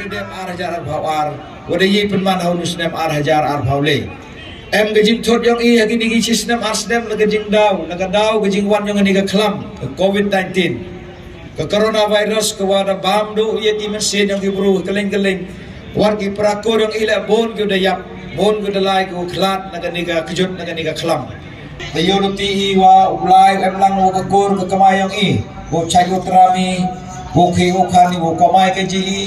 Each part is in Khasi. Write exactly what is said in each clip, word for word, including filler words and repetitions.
Dep ar hajar arphew ar, wat da ïa pynman ha u snem ar hajar arphew le. Em ka jingthut jong i ha kine ki shi snem ar snem na ka jingdaw, na ka daw ka jingwan jong kane ka khlam ka covid nineteen. Ka coronavirus ka wa da bam duh ïa ki mynsiem jong ki briew kylleng kylleng. Wat ki para kur jong i la bun ki da ïap, bun ki da lai ki khlad na kane ka kjut na kane ka khlam. Ka ïoh lynti i wa u Blai em lang wa ka kur ka kamai jong i. Wa chai u trami, wa ki u khani, wa kamai ka ji i.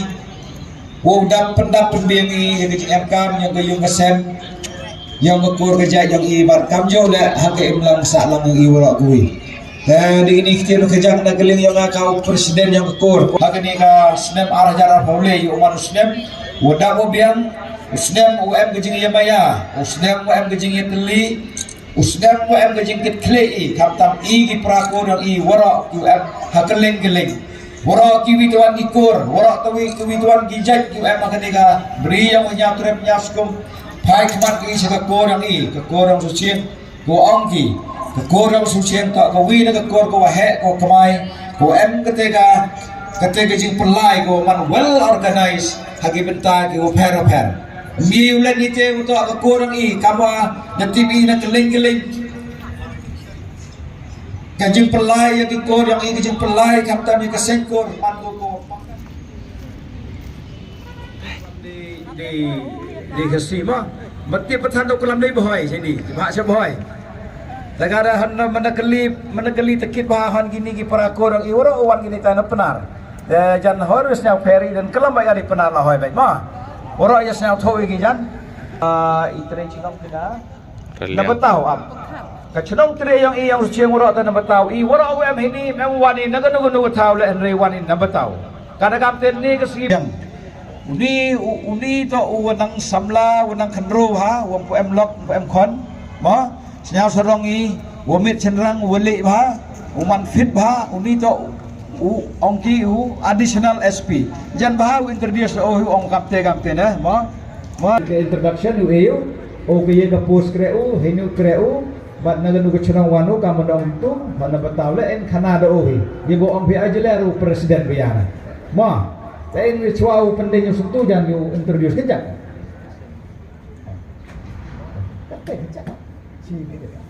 Wow dap pyndap pynbiang i ïa ka jingem kam ïa ka ïung ka sem, ïa ka kur ka jait jong i bad kam jooh leh ha ka imlang sahlang jong i waroh kawei. Te dei kine ki ktien ka jang na ka liang ïa nga ka u president ïa ka kur. Ha kane ka snem ar hajar arphew le ïa u man u snem, u dap u biang, u snem u em ka jingïamaya, u snem u em ka jingïatylli, u snem u em ka jingkitkhlieh i, khamtam i ki para kur jong i waroh ki u em ha kylleng kylleng. Waroh kiwei twan ki kur, waroh tawi kiwei twan ki jait ki u em ha kane ka bri ïa u Hynñiewtrep Hynñiewskum. Phai khmat ki sha ka kur jong i, ka kur jong Suchiang, ka ong ki. Ka kur jong Suchiang toh kawei na ka kur ka waheh ka kamai, ka em kate ka, kate ka jingpynlait ka man well organized ha ki bynta ki wapher wapher. Mi u len ite u toh ka kur jong i, kaba na tip i na kylleng kylleng. Ka jingpynlait ïa ki kur jong i, ka jingpynlait khamtam ïa ka seng kur man ko ko. Di di di ka si ma. Mati pathan do kulam dei bohoi sini. Ba sa bohoi. Tagara han na mana kali, mana kali takit ba han kini ki para kur jong i waroh wan kini ta na Pnar. Eh, jan hor wis nyau ferry dan kelam ba ïa di Pnar la hoi baik ma. Waroh ïa snyau tho i ki jan. Ah, i tre chingam kena. Na bataw ap. Ka chnong tre jong i jong Suchiang waroh te na bataw. I waroh u em hini, em wan i na kano kano ka thaw le hynrei wan i na bataw. Ka da kam te ni ka sngi. Uni, u-, uni to u wa nang samla, u wa nang khynroo ha, u wa em lok, u wa em khon. Mo, snyau sarong i, u wa miet chynrang, u wa leh bha, u man fit bha, uni to u ong ki u additional S P. Jan bha u introduce o u ong kam te kam te ne, mo. Mo. Ka introduction u e u, o ka ye ka post kre u, hinu kre u, bad na kanu ka chnong wan u ka ma dong tu, bad na bataw le en khana da o hi. Ye bo ong phi ajler u president biana. Mo. Te en wi chwa u pending u sentu jan u introduce ke jak. Ka te ke jak. Chi ke jak.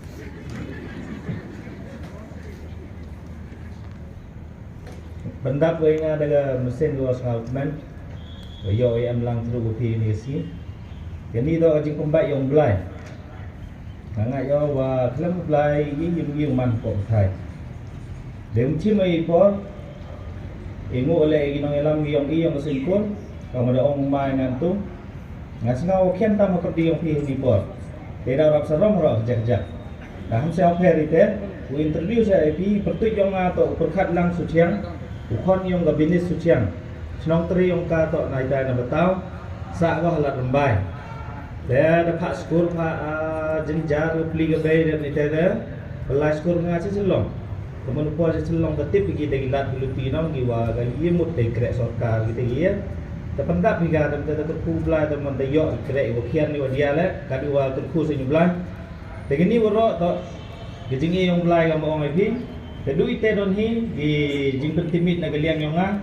Pyndap wei nga da ka mynsiem ka wa sngewkmen. Wa ïoh ïa em lang through ka phi ni ka sngi. Kani da ka jingpynbait ïa u Blai. Nga ngeit ïa wa khlem u Blai i ïa u man ko thai. Dei um chim ei por. I ngu ole i nong ilam i ong i ong ka singkun. Ka ma da ong mai ngan tu. Nga sngew khian tam ha pyrdi ïong phi ni por. Te da rap sarong rap jak jak. Ka ham sngewpher ite, u introduce ïa phi, pyrtuit ïong nga to u pyrkhat lang Suchiang, u khon ïong ka Binis Suchiang. Chnong tre ïong ka to na ita na bataw, sa ko halat Rymbai. Te da pha skur pha, ah, jynjar u pli ka bei da ni te da, pylai skur nga chi chlong. Ka manu por chi chlong ka tip ki te ki lad ki luti nong ki wa ka yimut te krek sorkar ki te ki ya. Te pyndap ki ga te te kyrkhu Blai te mon te ïoh krek wa khian ni wa dia le, ka di wa kyrkhu sa ni Blai. Te kini waroh to, ka jingïong Blai ka ma ong ai phi, Te du ite don hi ki jingpyntipmit na ka liang yong nga.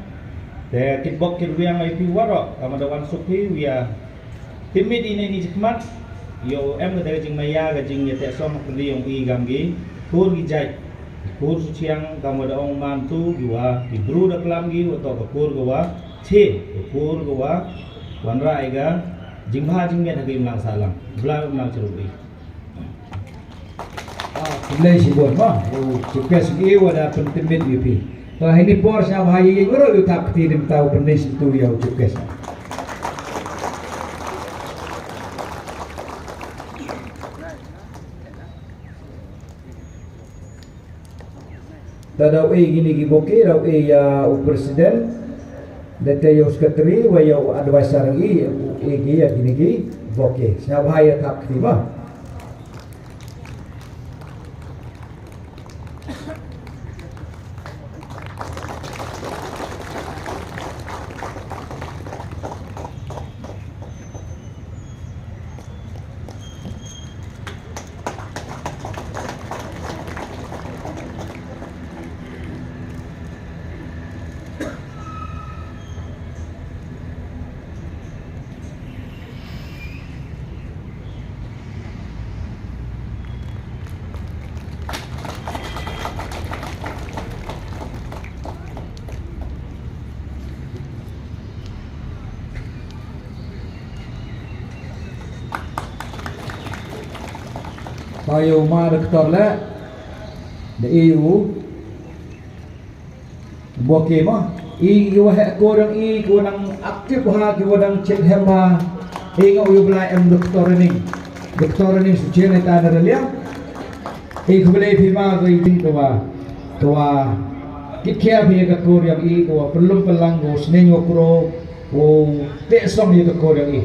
Te kitbok kitrwiang ïa phi waroh, ka mada wan suk phi, ïa tipmit ine ni jikmat. Ïoh em ka dei ka jingmaïa ka jingïateh song ha pyrdi yong i gam ki kur ki jait, kur Suchiang, ka mada ong man tu ki wa ki bru da klam ki wa to ka kur ka wa che, ka kur ka wa wanrah ïa ka jingbha jingmiat ha ka imlang sahlang. Bla imlang cheruk i. Khublei shibun ma u Chief Guest ngi wa da pyntipmit ïa phi. To hini por sha bha ïa ïa ngoro ïa tap kti dim tau pynis tu ïa u Chief Guest. Ta dau e gini ki boke dau e ïa u president. Lete ïa u secretary wa ïa u advisor i e ki ïa gini ki boke. Sha bha ïa tap kti ma. Tayo ma doktor le de iu. Boke ma i ki wa heh kor yong i ki wa dang aktif ha ki wa dang chet hem ha. I nga u yu blai em doktor ning doktor ning su chen ta na liang. I khublei phi ma ko i tin ko wa ko wa kit khia phi ka kor yong i ko wa pelum pelang ko sning ko kro ko te song i ka kor yong i.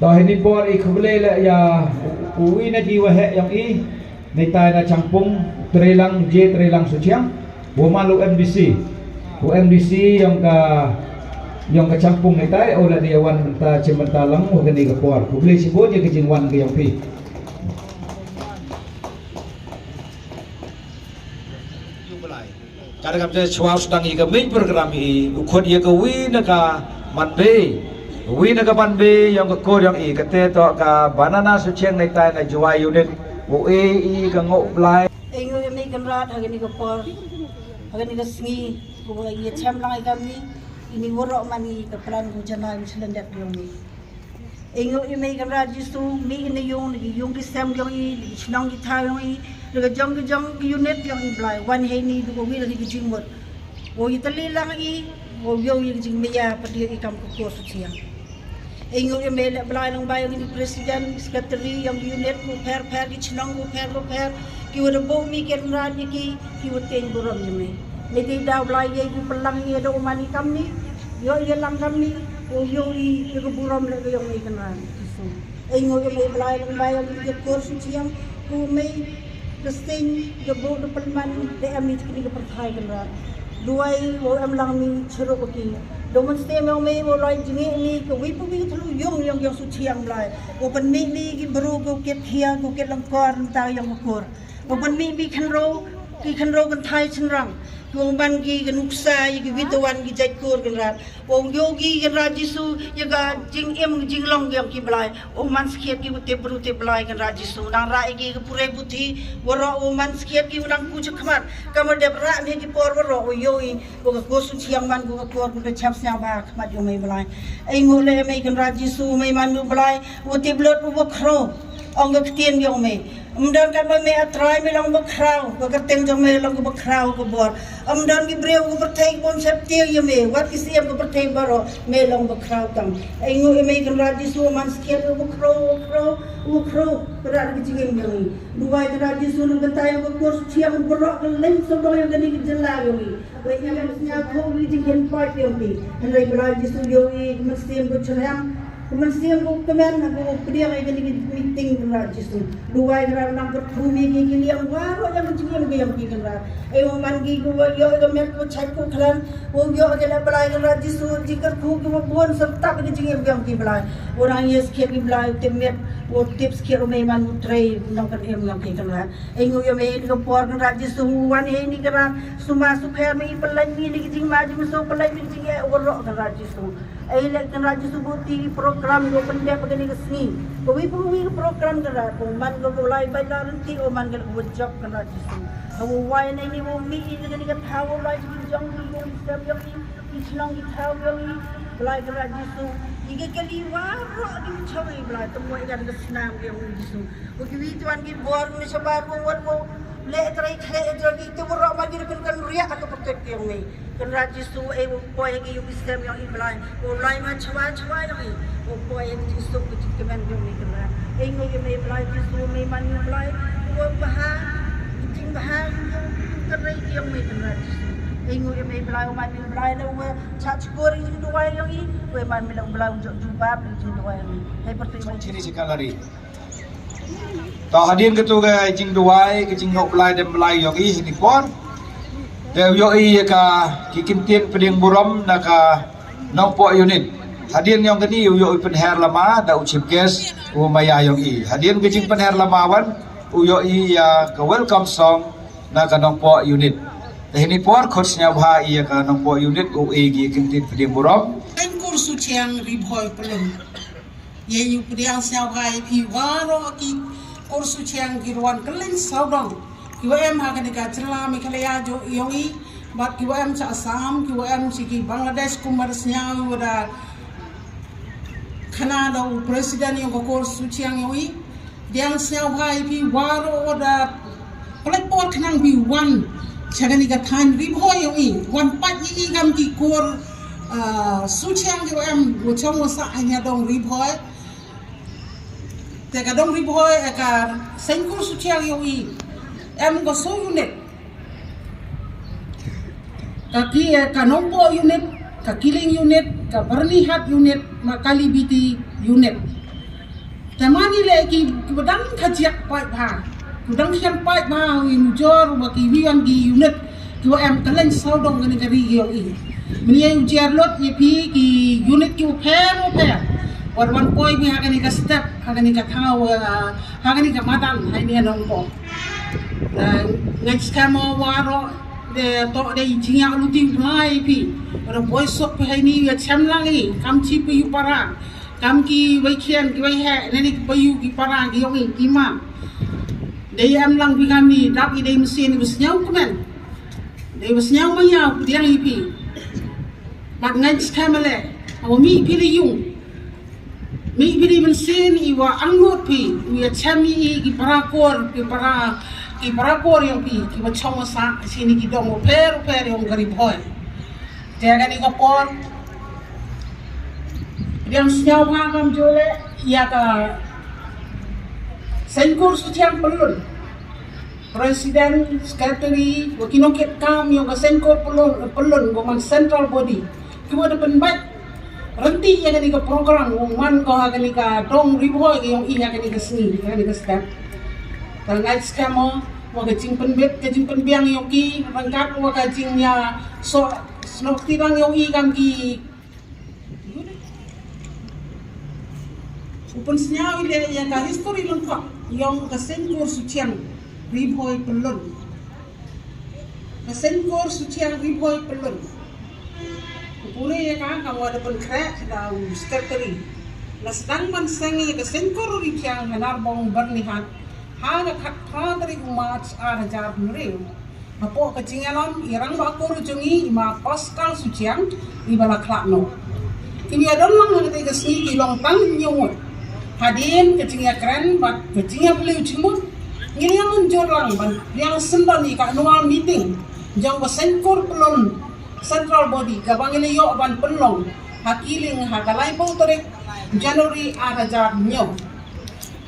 To hini por i khublei le ïa u wi na ki wa heh yong i. Ni tai na Changpung Treilang je Treilang Suchiang. Wa mal u M D C u M D C yong ka yong ka Changpung ni tai o la ni wan mynta chim mynta lang wa kani ka por khublei shibun ïa ka jingwan ka yong phi. Ka da kam te chwa sdang i ka main program i u khot i ka wi na ka man be. Wi na ka man be yong ka kor yong i ka te to ka banana Suchiang na tai na Jowai unit. U e i ka ngo blai. Ei ngu i mei kan rat ha kani ka por ha kani ka sngi. Ku ba i chem lang i ka mi i ni woro man i ka plan ku jana i chlen det yong i. Ïa ngi ïa mei Kynrad Jisu, mih na yung, na ki yung ki sem yong i, na ki chnong ki thaw yong i, na ka jong ka jong ki unit yong i Blai, wan hei ni du ka wil ha ki jingmut. Wow ïa tylli lang i, wow ïoh ïa ka jingmia pat ïa i kam ka kor Suchiang. Ïa ngi ïa mei leh Blai lang ba yong i president, secretary yong ki unit, ku pher pher ki chnong, ku pher ku pher, ki wa da bok mi Kynrad ïa ki, ki wa teng burom ïa mei. Mei dei daw Blai ïa ki pynlang ïa da u man i kam ni, ïoh ïa lang kam ni, wow ïoh i ïa ka burom leh ka yong mei Kynrad. Ei ngu ïa mei Blai lang ba ïa ka kor Suchiang, ku mei ka seng ka bok da pynman da em i kini ka pyrthai Kynrad. Duwai wow em lang mi cheruk ki. Da u mynsiem yong mei wow lai jngi mi ka wi pa wi thlu yung yong yong Suchiang Blai. Wow pynmih mi ki bru ko kit khia ko kit langkor mynta yong ka kor. Wow pynmih mi khynroo ki khynroo kynthai chynrang. Ki wow man ki ka nuksa ïa ki wi tawan ki jait kor Kynrad. Wow ïoh ki Kynrad Jisu ïa ka jingim jinglong yong ki Blai. Wow man skhiat ki u tip bru tip Blai Kynrad Jisu nang rah ïa ki ka pure buti. Waroh wow man skhiat ki u nang ku chakhmat. Ka ma dep rah ne ki por waroh wow ïoh i wow ka kor Suchiang man wow ka kor ku da chap sñiaw ba khmat yong mei Blai. Ei ngu leh mei Kynrad Jisu mei man u Blai. Wow tip lut wow khro. Ong ka ktien yong mei. Ym don katba mei a trai mei long ba khraw, ka kyrteng jong mei long ba khraw ka bor. Ym don ki briew ka pyrthei ka bun sep tieng ïa mei, wat ki siem ka pyrthei baroh mei long ba khraw tam. Ei ngu ïa mei Kynrad Jisu man skhiat ba khraw, ba khraw, ba khraw. Ka rat ka jingim ïa ngi. Duwai Kynrad Jisu na bynta ïa ka kor Suchiang baroh ka leng sawdong ïa kani ka jylla ïa ngi. Wei ïa ka sñiaw khong ri jingim paid ïa ngi. Hynrei Kynrad Jisu ïa ngi ka mynsiem ka chyrhiang. Mynsiem ko kmen ha ko pdiang ïa kane ka meeting Kynrad Jisu. Duwai Kynrad nang kyrkhu ïa ki, ki liang baroh ïa ka jingim ka jong ki Kynrad. Ai u man ki ko ïoh ka met ko chait ko khlan. U ïoh ka leh Blai Kynrad Jisu, jingkyrkhu ki ba bun serta ka jingim ka jong ki Blai. U nang ïa skhem ki Blai, u tip met, u tip skhem u mei man u trei nongpynim ka jong ki Kynrad. Ai ngu ïa mei ïa ka por Kynrad Jisu, u wan ïa ine Kynrad, sumar sukher mei, pynlait mei ïa ka jingma jingmynsaw, pynlait mei ïa ka jingeh baroh Kynrad Jisu. Ai leh Kynrad Jisu, ba u tip program ba u pyndep ha kane ka sngi. Kawei pa kawei ka program Kynrad, u man ka ba u lai bad la rynti, u man ka la ka ba jop Kynrad Jisu. Ka ba u wai na ine ba u mih ïa kane ka thaw, u lai jingïong, jingïong, jingïong, jingïong, jingïong, jingïong, Blai Kynrad Jisu. Ïa ka kali baroh ki mynshwa Blai, tang mo ïa ka snam ka jong u Jisu. Ba kiwei ki wan ki bor, ki shabar, ba wat, ba leh trai khleh ïa ki, te baroh ma ki da pynkan riak ha ka pyrthei ka jong ngi. Kynrad Jisu, ai u poi ha ki ïing ki sem jong i Blai. U Blai ma chwa chwa jong i. U poi ha ki jingsuk ki jingkmen jong ngi Kynrad. Ai ngu ïa mei Blai Jisu, mei man ïa u Blai. U bha, ki jingbha, ki jingkyrhai ki jong ngi Kynrad Jisu. Ai ngu ïa mei Blai, u man ïa u Blai, na u chah chkor ki jingduwai jong i. U man mei la u Blai, u jok jubab ki jingduwai jong i. Hai pyrthei. Chini chi gallery. To hadien katu ka jingduwai, ka jingïoh Blai dem Blai ïong i hini por. Te u ïoh i ïa ka ki kyntien pdiang burom na ka Nongpoh unit. Hadien ïong kani u ïoh i pynher lama da u chief guest u maya ïong i. Hadien ka jingpynher lama wan u ïoh i ïa ka welcome song na ka Nongpoh unit. Te hini por khot sñiawbha ïa ka Nongpoh unit u e ki kyntien pdiang burom. Tengkur Suchiang Ri Bhoi Pyllun. Ïa u pdiang sñiawbha ïa phi waroh ki kur Suchiang ki ruan kylleng sawdong. Ki wa em ha kane ka jylla Meghalaya jong i, bad ki wa em cha Assam, ki wa em cha ki Bangladesh, kumba sñiaw wa da khana da u president yong ka kur Suchiang yong i. Pdiang sñiawbha ïa phi waroh wa da Pynlait por khnang phi wan cha kane ka thaiñ Ri Bhoi ïong i, wan pait ïa i kam ki kur, ah, Suchiang ki wa em wa chong wa sah ha ïa dong Ri Bhoi. Te ka dong Ri Bhoi, eh, ka seng kur Suchiang ïong i em ka so unit. Ka ki, eh, ka Nongpoh unit, ka Kiling unit, ka Byrnihat unit, ma Kalibiti unit. Te mani le ki, ki ba dang khajiak paidbah, ki ba dang khian paidbah, u nujor wa ki wi wan ki unit ki wa em kylleng sawdong kane ka ri ïong i. Mynne u jer lut ïa phi ki unit ki u pher u pher. Wat wan poi phi ha kane ka step, ha kane ka thaw, eh, ha kane ka madan, ha ine Nongpoh. Eh, ngan skhem o waroh de to de i jingïaluti u Blai ïa phi. Wa da poi suk phi ha ine ïa chem lang i, kam chi phi u para. Kam ki wei khian ki wei heh, ne ni ki payu ki para ki ïong i ki ma. Dei em lang phi kam ni, dap i dei mynsiem i ba sñiaw kmen. Dei ba sñiaw ma ïa pdiang i phi. Mat ngan skhem le, awa mi phi le yung. Mi phi le mynsiem i wa angnud phi, u ïa chem i ki para kor, ki para, ki para kor ïong phi, ki wa chong wa sa, sini ki dong wa pher, pher ïong ka Ri Bhoi. Te kane ka por, pdiang sñiawbha kam jole ïa ka Seng Kur Suchiang Pyllun, President, Secretary, wa ki nongkitkam ïong ka Seng Kur Pyllun, Pyllun, wa man central body. Ki wa da pynbait rynti ïa kane ka program, wa man ko ha kane ka dong Ri Bhoi ka ïong i ha kane ka sngi, ha kane ka step. Ka ngai skhem o, wa ka jingpynbit, ka jingpynbiang ïong ki, ryngkat wa ka jingïasoh snoh kti bang ïong i kam ki. U pynsñiaw i le ïa ka history lyngkot ïong ka Seng Kur Suchiang Ri Bhoi Pyllun. Ka Seng Kur Suchiang Ri Bhoi Pyllun. U pule ïa ka, ka wa da pynkhreh da u secretary. La sdang ban seng ïa ka Seng Kur Ri Thiang ha Narbong Byrnihat ha ka khatphra tarik u March ar hajar hynriew. Hapoh ka jingïalam i rangbah kur jong i, i Ma Pascal Suchiang, i ba la khlad noh. Ki ïa don lang ha katei ka sngi ki long tang hynñiew ngut. Hadien ka jingïakren bad ka jingïaphylliew jingmut, ngin ïa mynjur lang ban ïa syndon ïa ka annual meeting jong ka Seng Kur Pyllun Central Body kaba ngin ïa ïoh ban pynlong ha Kiling ha ka laiphew tarik January ar hajar hynñiew.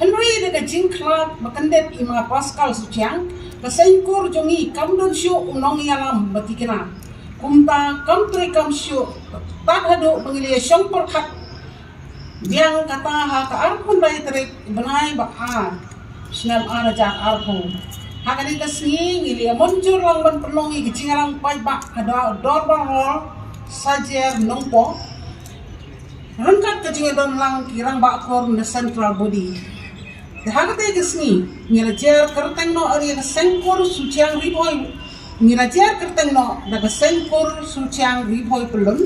Hynrei da ka jingkhlad ba kyndit i Ma Pascal Suchiang, ka Seng Kur jong i kam don shuh u nongïalam ba tikna. Kumta kam trei kam shuh, tad haduh ba ngi la ïa shong pyrkhat Biang kata ha ka arphew lai tarik bnai ba ar, snem ar hajar arphew. Ha kane ka sngi ngi la ïa mynjur lang ban pynlong ïa ka jingrang paidbah ha Dorbar Hall, Sajer, Nongpoh. Ryngkat ka jingdon lang ki rangbah kur na central body. Te ha kata ka sngi ngi la jer kyrteng noh ïa ka Seng Kur Suchiang Ri Bhoi. Ngi la jer kyrteng noh da ka Seng Kur Suchiang Ri Bhoi Pyllun,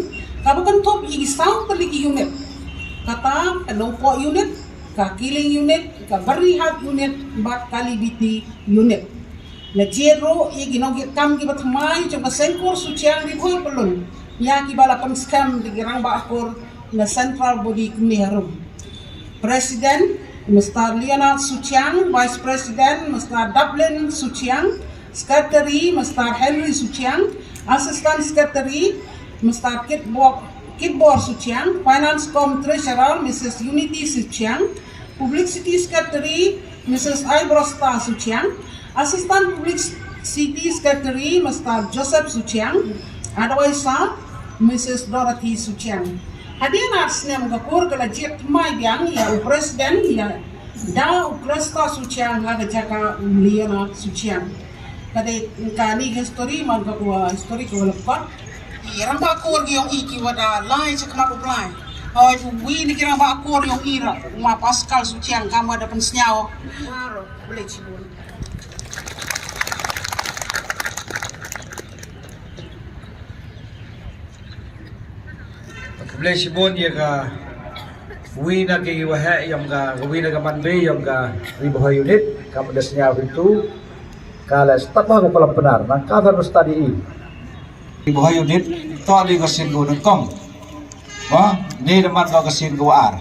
kaba kynthup ïa ki saw tylli ki unit. Kata ka Nongpoh unit, ka Kiling unit, ka Byrnihat unit bad Kalibiti unit. La jer ruh ïa ki nongkitkam kiba thymmai jong ka Seng Kur Suchiang Ri Bhoi Pyllun, ïa kiba la pynskhem da ki rangbah kur na central body kumne harum. President, Mister Leonard Suchiang, Vice President, Mister Dublin Suchiang, Secretary, Mister Henry Suchiang, Assistant Secretary, Mister Kitbor, Kitbor Suchiang, Finance cum Treasurer, Missus Unity Suchiang, Publicity Secretary, Missus Aibrosta Suchiang, Assistant Publicity Secretary, Mister Joseph Suchiang, Advisor, Missus Dorothy Suchiang. Hadien ar snem ka kur ka la jied thymmai biang ïa u President, ïa da u Kresta Suchiang ha ka jaka u Leonard Suchiang. Ka dei kane ka history, man ka, ka history ka la kot. Ki rangbah kur ki ong i ki wa da lai cha khmat u Blai. Hoi, uwi na ki rangbah kur ki ong i ruh u Ma Pascal Suchiang, kam wa da pynsngew. Khublei shibun. Khublei shibun ïa ka wi na ki waheh ïong ka, ka wi na ka manbei ïong ka Ri Bhoi Unit, kam da sngew pyntu. Ka la stad ba ka kolam Pnar, nang ka than stad i. Ri Bhoi Unit, to li ka sien ka nyngkong. Ba, ni da man ka sien ka ar.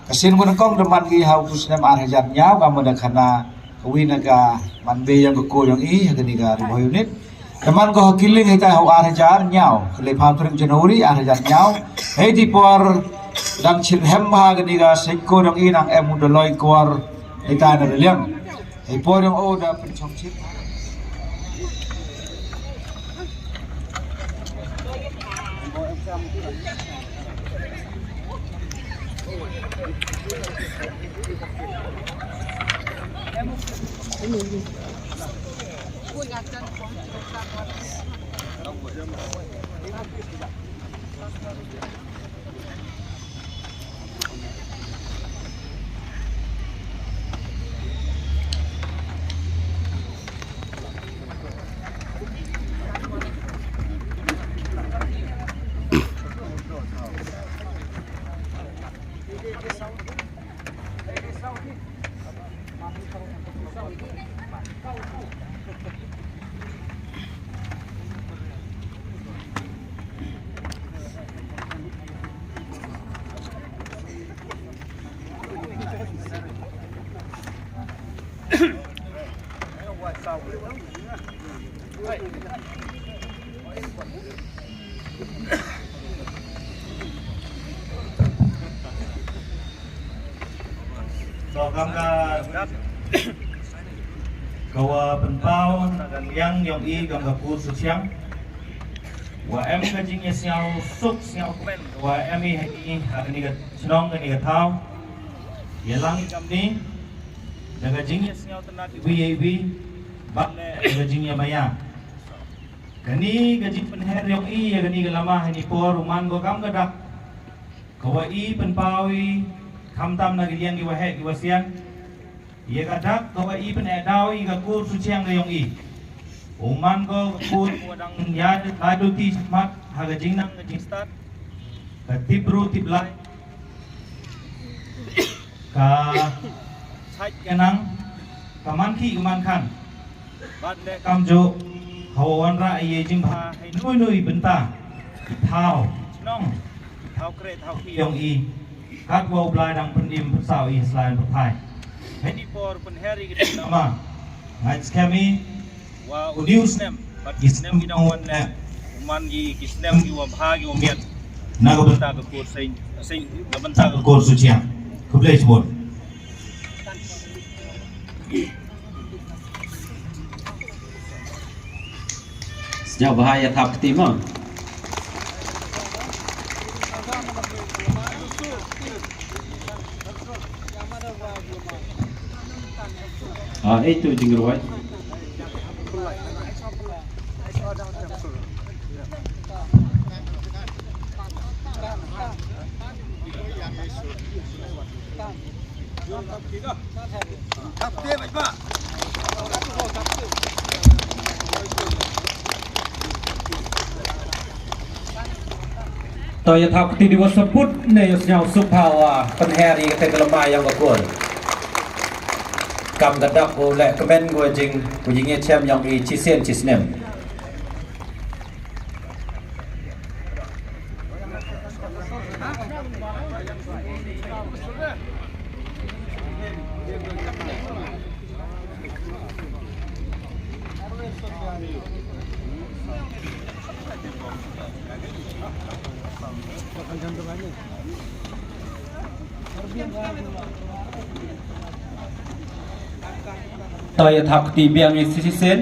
Ka sien ka nyngkong da man ki ha u snem ar hajar ñiaw, ka mada khana ka wi na ka manbei ïong ka kur ïong i, ha kani ka Ri Bhoi Unit. Da man ka ha Kiling hita ha u ar hajar ñiaw, ka le pha tarik January ar hajar ñiaw. Hei di por dang chil hem ha kani ka Seng Kur ïong i nang em u da loi kor hita na liang. Hei por ïong o da pynchong chit. To kam ka, ka wa pynpaw na ka liang ïong i kam ka kur Suchiang. Wa em ka jingïasngew suk sngew kmen wa em i ha i ha kani ka chnong kani ka thaw. Ïa lang i kam ni da ka jingïasngew tynat i wi ïa i wi. Bad le da ka jingïamaya. Kani ka jingpynher ïong i ïa kani ka lama ha ni por u man ko kam ka dak. Ka wa i pynpaw i khamtam na ki liang ki waheh ki wasian. Ïa ka dak ka wa i pyneh daw i ka kur Suchiang ka ïong i. U man ko ka kur ka wa dang ïa duty shakhmat ha ka jingnang ka jingstad. Ka tip bru tip lai. Ka chait ka nang, ka man khih ka man khan. Bad leh kamjooh, ha wa wanrah ïa i jingbha, ha i nui nui bynta. Thaw, chnong, thaw kre, thaw ki ïong i. Katwa u Blai dang pynim pynsaw i ha sla pyrthai. Ha i por pynher i ki ding nama. Ngai skhem i, wa u new snem, bad ki snem ki dang wan leh, u man ki, ki snem ki wa bha ki wa miat. Na ka bynta ka kur Seng, Seng, na bynta ka kur Suchiang. Khublei shibun. Sejak bha ïa thap kti mo. Ah, eh, tu jingrwai. To ïa thap kti diwa sabut ne ïa sñiaw suk phawa pynher ïa kata ka lama yang ka kur. Kam ka dak u leh kmen u jing u jing ïa chem yong i chisien chisnem. To ïa thap kti biang ïa shisien.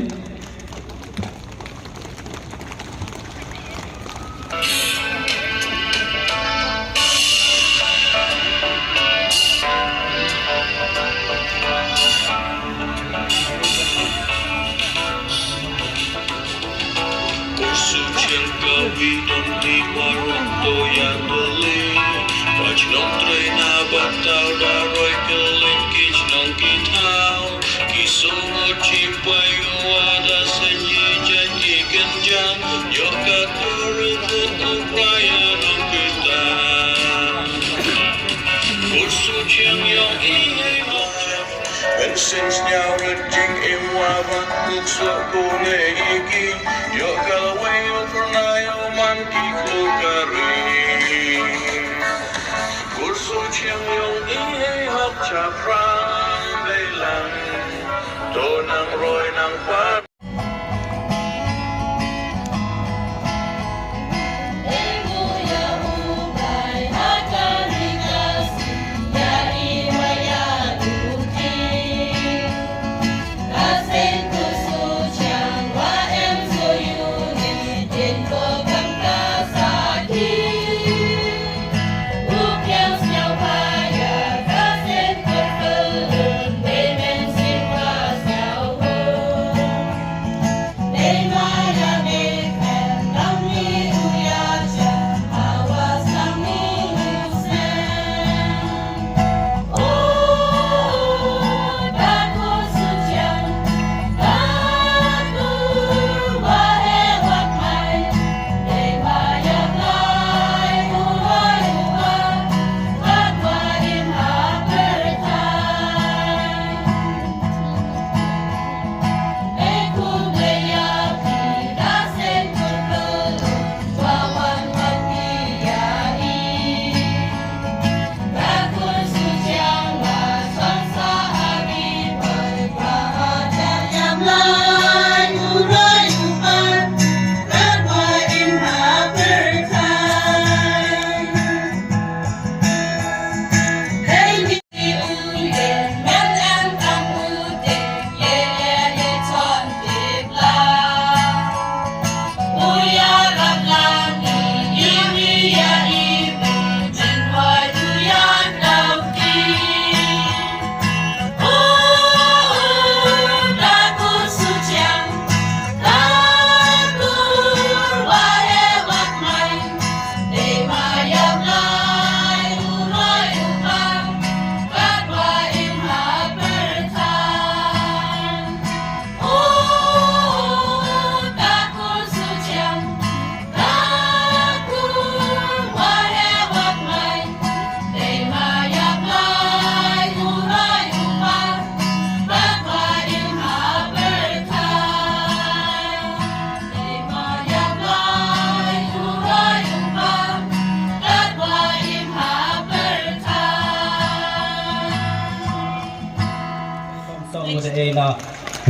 Kusu chiang kawi don ti marong to yang dole. Pach nong trei na batau da roi keling kich nong kitau. Kisu chipai wada senyi janji kenjang. Yoka kuru kuku praya nong kita. Kusu chiang yong i hei hok. Bensin sñiaw rit jingim wa bang kuk sok kule iki. Ïoh ka lawei u pyrnai u man ki klur ka ri. Kur su chiang yong i hei hok chaphrang dei lang. To nang roi nang pat.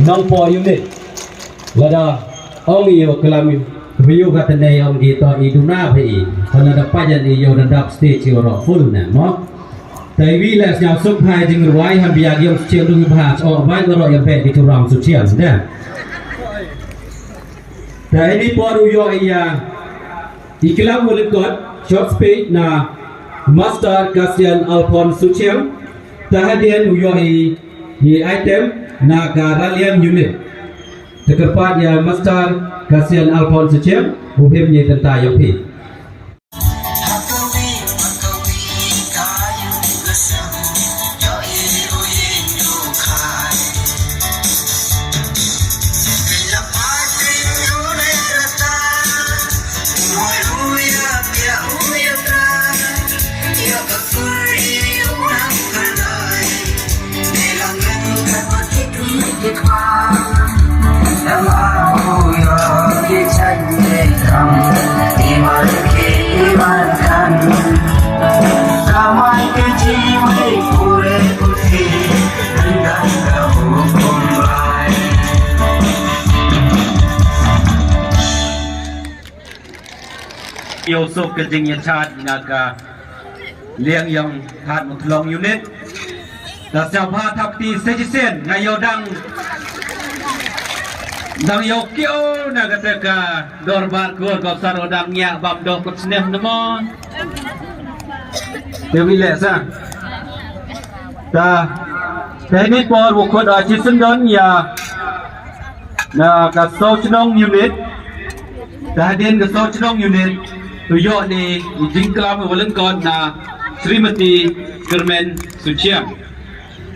Nongpoh unit. Lada ong ïa klam review ka tnai ong ki to i duna phi. Lada pajan i ïa dap stage ïa roh full na mo. Tai wi la sñiaw suk hai jing ruai han bia giam suchiang dung bha o bai roh ïa phi di turang suchiang da. Tai ni por u ïa i klam u lekot short speech na Master Kasian Alphonse Suchiang. Ta hadien u ïoh i, i item Na ka Raliang Unit. Te kyrpad ïa Master Kasian Alphonse Chiang, u him ïa tanta ïa phi. Ïoh suk ka jingïakhun na ka Liang Ïong Thadmuthlong Unit. Da sngewbha thap kti sa shisien, nga ïoh dang, dang ïoh kiew na kata ka dorbar kur, ko sar dang ïa bam doh kut snem namo. Te wi le sa. Ta, te ni por bu kut a chi sendon ïa na ka Sawchnong Unit. Te hadien ka Sawchnong Unit, to ïoh ni i jingklam i walyngkot na Srimati Kermen Suchiang.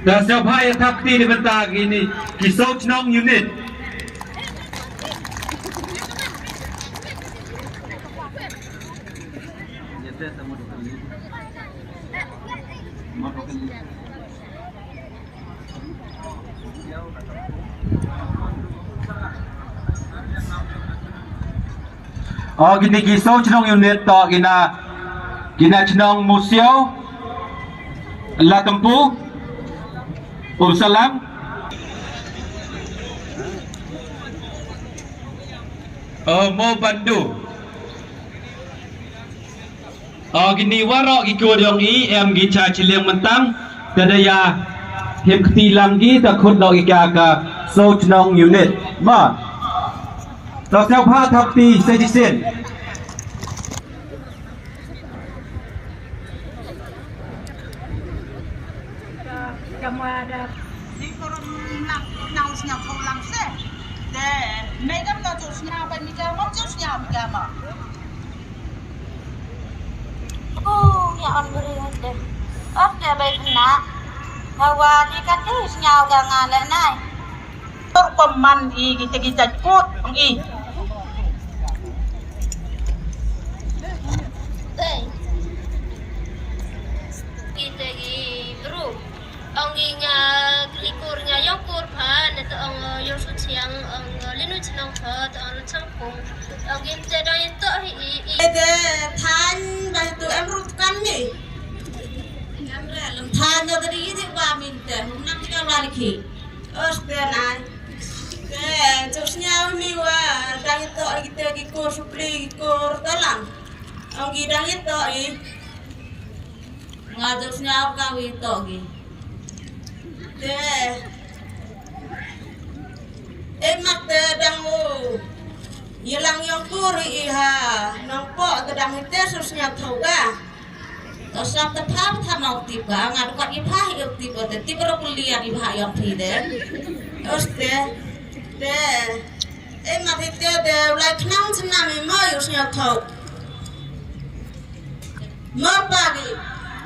Da sngewbha ïa thap kti na bynta kine ki Sawchnong Unit. O, kine ki Sawchnong Unit to kine, kine chnong Musiaw, Latumpu, Umsalang. O, Mobandu. O, kine waroh ki kur jong i em ki cha chiliang myntang. Te da ïa him kti lang ki, ta khut dok i ka ka Sawchnong Unit. Ma. To sngewbha thap kti sa shisien. Ka, ka ma da. Ni ko rum lang, nang sñiaw ko lang se. De, me kam da jo sñiaw ba mi ka ma, jo sñiaw mi ka ma. Oh, ya on beri de. Of de bai kena. Hawa ni kan de sñiaw ka nga le nai. Tor ko man i kita kita kut i. Kita gi bru. Ong i nga kli kur nga yong kur pha, ne to ong yong su chiang, ong linu chnong pha, to ong chang pung. Ong gin te dang ito hi i i. Te than bai tu em rut kan ni. Em re lum than no tadi i dik ba min te, hum nang ka ba likhi. Os te nai. Te chok sñiaw mi wa dang ito i te ki kur supli ki kur talang. Ong gi dang ito i. Nga ju sñiaw ka wi to gi. Te. E mat te dang u. Ye lang yong kur i ha. Nong po te dang i te su sñiaw thau ka. To sap te pha pha nong tip ka. Nga tu kat i pha i tip te tip ro kuliah i pha yong phi de. Os te. Te. E mat i te de u lai khnang chnang i mo yu sñiaw thau. Mo pagi.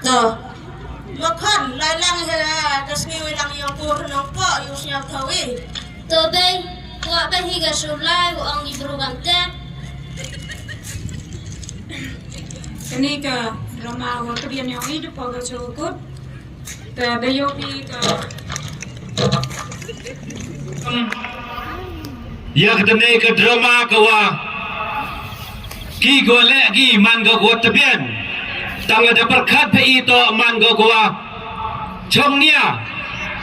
To. Mo khon lai lang he ka sngi wi lang yong kur nong po yu sñiaw thau i. To bei, wa bei hi ka sur lai wa ong i bru kam te. Kani ka drama wa ka bian yong i de po ka sur kut. Te da ïoh phi ka. Ïa kata ne ka drama ka wa ki ko leh ki man ka ko tbian. Tang da pyrkhat phi to man ka ko wa chong nia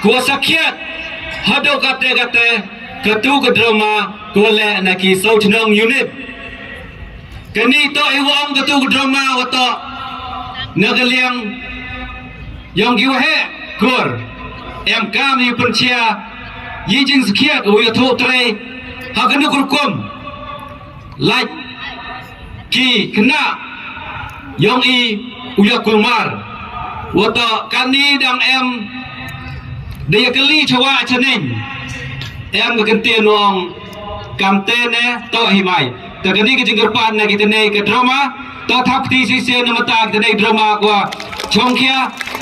ko sakhiat hado kate kate katu ka drama ko leh na ki Sawchnong unit. Kani to i wa ong katu ka drama wa to na ka liang yong ki wa he kur em kam i pynchia i jing sakhiat u ya thu trei ha kanu kurkum lait ki kena yong i u ya kulmar wa to kani dang em Da ïa kylli chawa chaneng. Em ka kynti nong kam te ne to hi mai. Ta kani ka jingkyrpad na kita ne ka drama. To thap kti shisien na mata kita ne drama kwa chongkhia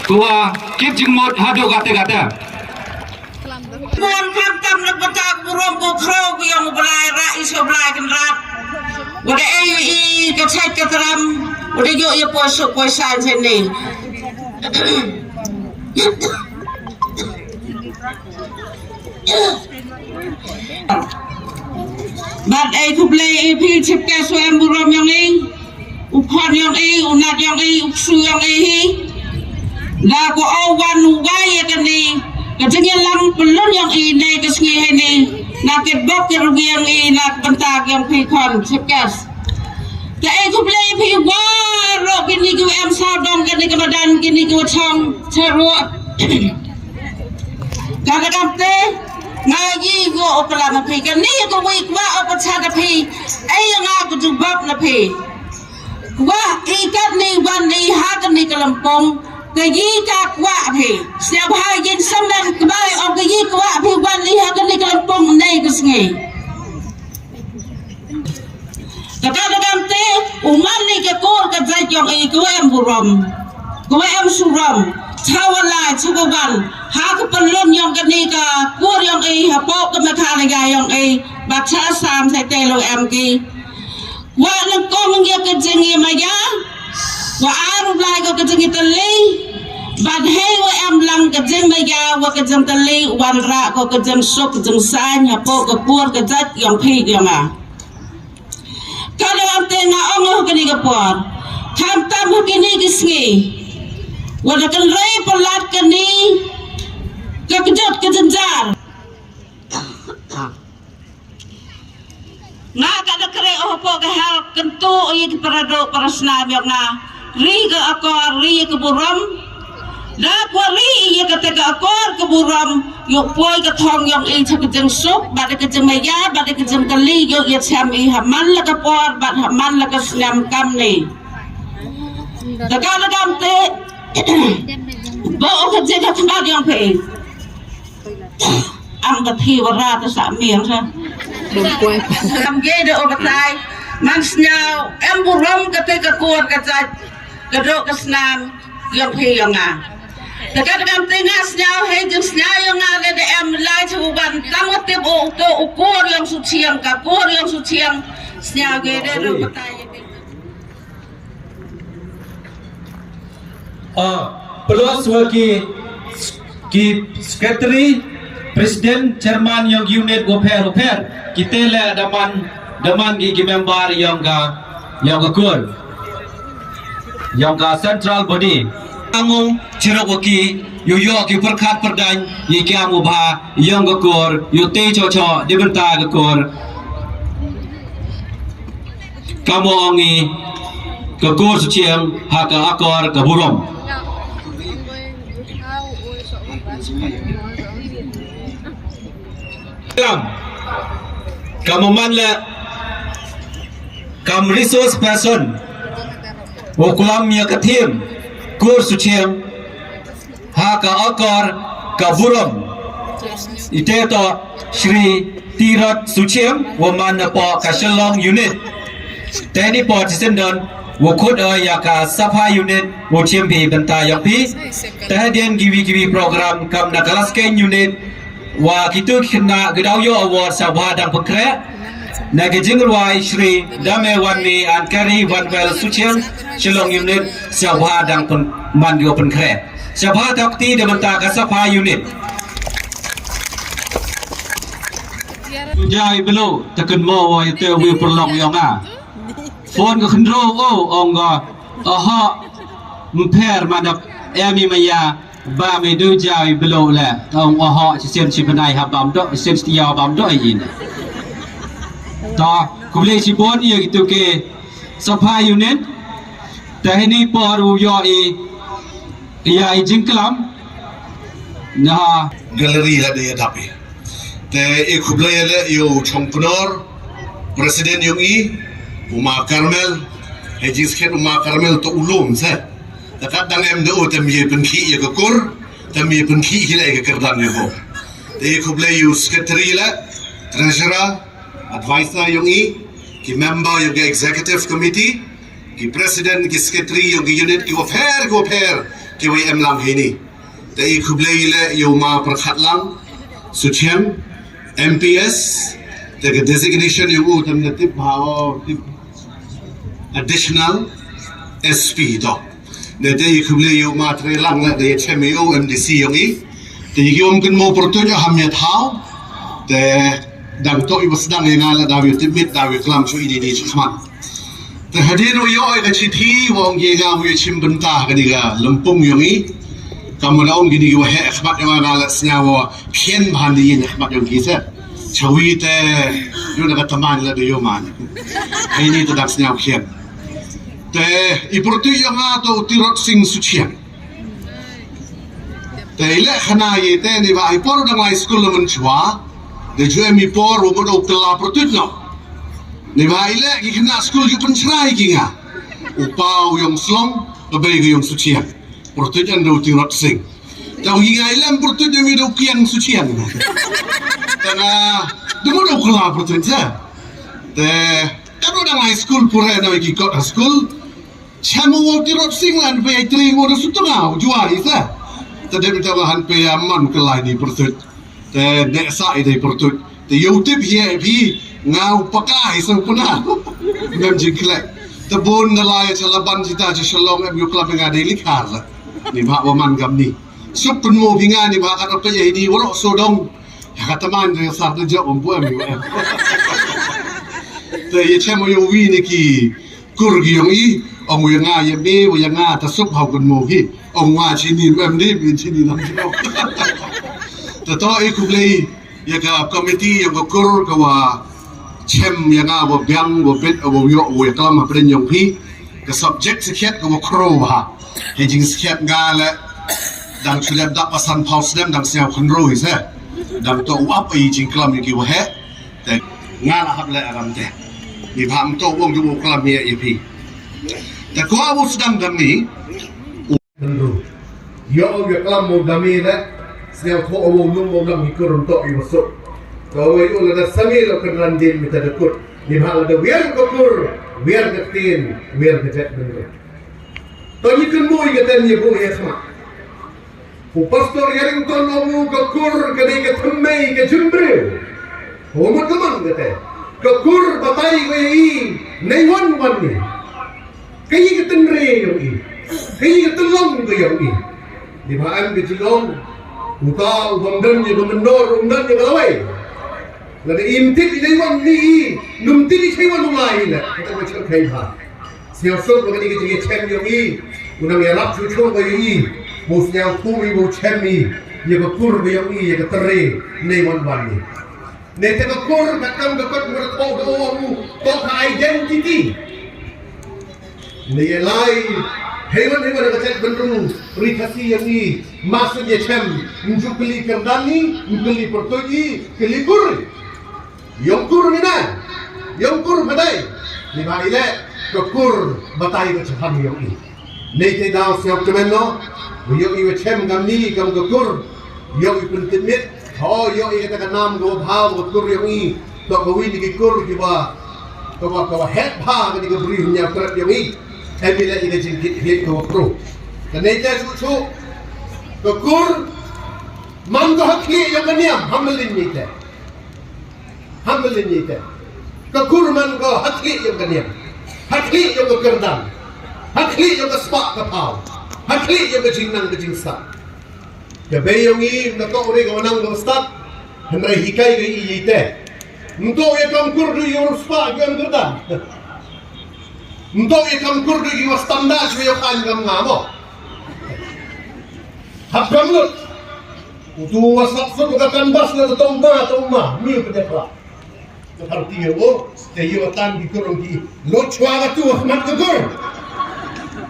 kwa kip jingmut haduh kata kata. Buan kam tam na kata burom ko khro ko yang belai ra iso belai kan rat. Wada ei i ka chait ka tram. Wada yo ya poso poisa sene. Bad ei khublei ei phi chip ka suem burom yang ei. U khon yong i, u nat yong i, u ksu yong i hi. Da ko au wan u wai ya kani. Ka jingyalang pelun yong i ne ka sngi hini. Na ke bok ke rugi yong i na ka bentak yong phi khon chipkas. Ka ei khublei phi wa ro kini ku em sa dong kini ka madan kini ku chong charua. Ka ka dam te ngai yi go opala na phi kani ku wik wa opala na phi. Ei nga ku jubab na phi. Kwah i kat ni wan i ha kani ka lampong ka yi ka kwah phi. Siap ha yin samdan kbai ong ka yi kwah phi wan i ha kani ka lampong nei ka sngi. Kata ka dam te u man ni ka kur ka jait yong i kwah em burom. Kwah em surom. Chawala chubaban ha ka pelun yong kani ka kur yong i ha pok ka Meghalaya yong i. Ba cha sam sai te lo em ki. Wa nyngkong ïa ka jingïamaya, wa ar u Blai ko ka jingïatylli, bad hei wa em lang ka jingmaya wa ka jingtylli, wanrah ko ka jingsuk ka jingsaiñ hapoh ka kur ka jait yong phi yong nga. Ka dang am te nga ong ha kani ka por, khamtam ha kini ki sngi, wa da kynrei palat kani ka kjut ka jynjar. Nga ka da kre o hapoh ka hel kyntu i ki para doh para snam yong nga. Ri ka akor, ri ka burom. Da kwa ri i ka te ka akor ka burom. Yo poi ka thong yong i cha ka jingsuk, bad ka jingmaya, bad ka jingkylli, yo ya chem i ha man la ka por, bad ha man la ka snam kam ni. Da ka da dam te, bo o ka jing ka khmat yong phi. Ang ka thi wara ta sa miang sa. Am ge de o batai. Man sñiaw em burom ka te ka kur ka jait ka doh ka snam yong phi yong nga. Te ka dang te nga sñiaw hei jing sñiaw yong nga le de em lai chu ban tang wa tip o to u kur yong su chiang ka kur yong su chiang sñiaw ge de ro batai. Ah, plus wa ki, ki secretary, president, chairman yong unit wa pher wa pher. Kita le daman, daman ki, ki member yong ka, yong ka kur. Yong ka central body. Angu chirok wa ki, yu yo ki perkat perdain, yi ki amu bha, yong ka kur, yu te cho cho, di benta ka kur. Ka mo ong i ka kur su chiang ha ka akor ka burom. Kam ka mo man le kam resource person. Wo kulam ya ka thim kur su chiang. Ha ka akor ka burom. Ite to Shri Tirot Suchim, wa man na po ka Shillong Unit. Teni po tisendon, wa khut o ya ka Sapha Unit, wa chim phi benta yong phi. Teh dien giwi giwi program kam na Kalaskeng Unit, wa kitu kina gdaw yo award sa wa dang pekre. Na ka jingrwai Shri Dame Wanmi and Kari Wanwel Suchim, Shillong Unit, sa wa dang pen, man yo penkre. Shabha takti da benta ka Sapha Unit. Jai belo, ta kynmaw wa ite wi perlong yong nga. Phone ka khyndro o, ong ka, oho, mper madap, emi maya, ba me du jai belo le, ong oho, shisien shi benai ha bam do, shisien shi tiaw bam do yin. Ta, khublei shibun ya kitu ki Sapha Unit, ta hini por u yo i, ya i jingklam, na gallery la de tapi. Te i khublei le yo Chongknor, president yong i, Uma Carmel, he jingskhet Uma Carmel to ulum se. Takat dang em de o tem ye penki ye kekur, Em i pynkhih hi leh ka kyrdan ïa ko. Te i khublei ïa u secretary leh, treasurer, advisor yong i, ki member yong ka executive committee, ki president, ki secretary yong ki unit, ki wapher, ki wapher, ki wa em lang hi ni. Te i khublei leh ïa u ma Pyrkhat Lang Suchiang, M P S, te ka designation yong u tam na tip ha o tip additional S P to. Ne te i khublei ïa u ma Tre Lang ne te i chem ïa u M D C yong i. Te i ki um kin mo pyrtuit ïa ham ïa thaw. Te dang to i bas dang ïa nga la daw ïa tipmit daw ïa klam shu i di di shu khmat. Te hadien u ïoh ïa ka chithi wa ong ïa nga u ïa chim bynta ka di ka lempung yong i. Kam da ong ki di ki wa heh khmat yong nga la sñiaw wa phian bhan di ïa khmat yong ki se. Chawi te yu na ka taman la da yu man. Hai ni te dang sñiaw khian. Te i pyrtuit yong nga to u Tirot Sing Suchiang. Te i leh khana ye te ni ba i por dang lai skul la mun chwa. De ju em i por u mut u kylla pyrtuit no. Ni ba i leh ki khana skul ju pynchrai ki nga. U pa u yong Slong, ka bei ka yong Suchiang. Pyrtuit an da u Tirot Sing. Te u hi nga i lem pyrtuit da mi da u Kiang Suchiang. Te nga da mut u kylla pyrtuit sa. Te ka dang lai skul pura na ki kot ha skul. Chem u Tirot Sing lan pe ai tring u da sutnga u jua i sa. Te dep ita ba han pe a man kylla ni pyrtuit. Te ne sa i dei pyrtuit. Te yu tip hi e phi nga u paka i sa u puna. Mem jingkhlek. Te bun na lai cha Laban jita cha Shillong em yu klam nga dei likhar la. Ni ba wa man gam ni. Suk pynmo phi nga ni ba ka pe ai ni warok sodong. Ya ka taman de sa de jok um bu em yu em. Te ye chem yu wi ni ki kur ki yong i, ong wi nga ye me, wi nga ta sup hau kun mo ki, ong wa chini mem ni, bi chini nam jok. Ta to i khublei, ya ka committee, ya ka kur, ka wa chem, ya nga wa biang, wa bit, wa yo, wa klam, ha pren yong phi, ka subject sakhiat, ka wa kro ha. He jing sakhiat nga le, dang chulet dak pasan pau snem, dang siaw khnro hi se. Dang to u ap, i jing klam, ya ki wa he. Te nga la hap leh aram te. Ni ba ym to wong ju klam ïa ïa phi. Te ko abu sdang dam ni. U ynru. Yo u ïa klam mo dam ni leh. Sngewthuh u num mo lam hi kur ym to ïa u suk. Ko wei u lada sami lo kan ran din mi ta da kut. Ni ba lada wiar ko kur, wiar ka tin, wiar ka jet ynru. To ni kun mo ïa ka ten ïa bu ïa khmat. U Pastor Yarrington ong u ka kur ka dei ka thymmei ka jingbriew. U mut ka man kata. Ka kur batai ka ïa i nei wan wan ni. Ka ïa ka tynre ïa i. Ka ïa ka tynlong ka ïa i. Ni ba em ka jinglong. Uta u bym don ïa ka myndor, um don ïa ka lawei. Lada im tip i dei wan ni i, num tip i chei wan u lai i le. Kata ka chak kai ba. Sngewsuk ba ka dei ka jingïachem ïong i, u nang ïarap shuh shuh ba ïong i, ba u sngewthuh i, ba u chem i, ïa ka kur ba ïong i, ïa ka tynre, nei wan wan i. Nei te ka kur, ka kam ka kot, ka kot, ka kot, ka identity. Nei ïa lai, hei wan, hei wan, ka chet bynru, ri Khasi ïong i, masun ïachem, nju kylli kyrdan i, nju kylli pyrtuit i, kylli kur i. Ïong kur mynne, ïong kur mynne. Ni ba i leh, ka kur batai ka chaham ïong i. Nei te daw sngewkmen no, ïong i wa chem kam ni, kam ka kur, ïong i pyntip mit, ho ïong i kata ka nam ka wa bha ka kur ïong i, to ka wi ni ki kur ki ba, ka ba, ka ba het bha ka ni ka bri hynñiaw trep ïong i, em i leh i ka jingkit hiet ka wa kru. Ka nei te shu shu, ka kur, man ka ha khlieh ïong ka niam, ha mlin ni te. Ha mlin ni te. Ka kur man ka ha khlieh ïong ka niam. Ha khlieh ïong ka kyrdan. Ha khlieh ïong ka spah ka phaw. Ha khlieh ïong ka jingnang ka jingsah. Ka bei ïong i na ka uri ka wanang ka stad. Hynrei hikai ka i i te. Nto ïa kam kur du ïong spah ïong kyrdan. Nto ïa kam kur du ïong standa shu ïong kan kam nga mo. Hap kam lut. Utu wa sap sut ka kan bas na tong ma tong ma mi pdekla. Ka parti ïa u te ïa wa tan ki kur ki. Lo chwa ka tu wa khmat ka kur.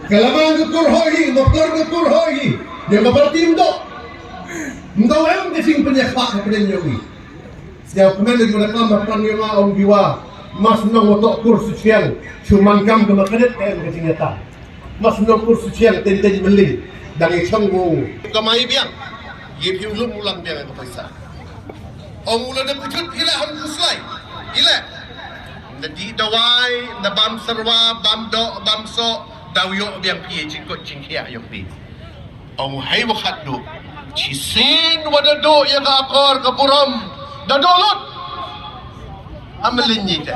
Ka lamang ka kur hoi hi, ma kur ka kur hoi hi. Ïa ka parti mdo. Mdo em ka jing pynïakhmat ka pynïakhmat. Sngewkmen lagi ba da klam ba pran ïa nga ong biwa. Mas nong wa tok kur Suchiang. Chuman kam ka ma kredit ka em ka jingïatai. Mas nong kur Suchiang teng teng mylli. Dang i chong wo. Ka mai biang. Ye phi u lum u lang biang ka paisa. Ong u la da phi jut phi la ham khuslai. Ile. Na dih dawai, na bam serwa, bam doh, bam soh, daw ïoh biang phi jingkut jingkhiah ïoh phi. Ong u hei wa khatduh. Shisien wa da duh ïa ka akor ka burom. Da duh lut. Amalin ni te.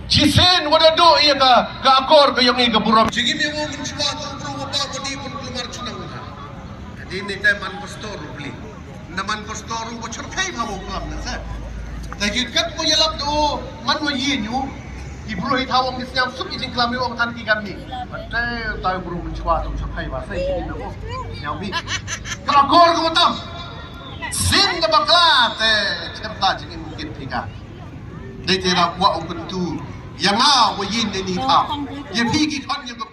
Shisien wa da duh ïa ka, ka akor ka ïong i ka burom. Jingim ïa u mynshuwa ka u bru wa ba wa dih pun kulmar chunang ha. Dei ni te man pastor u bli. Na man pastor u wa churkai ha wa klam na sa. Te ki kat ko ïalap do man wa yin yu. Ki bru hi thaw ong ki sñiaw suk i jingklam yu ong tan ki kam ni. Te tai bru mynshuwa tu churkai ba sa i jingim na ko. Sñiaw bi. Ka akor ka wa tam. Sin da bakla te cherta jingim kit phi ka. Dei te ra kwah u kyntu. Ïa nga wa yin ne ni thaw. Ïa phi ki khon ïa ka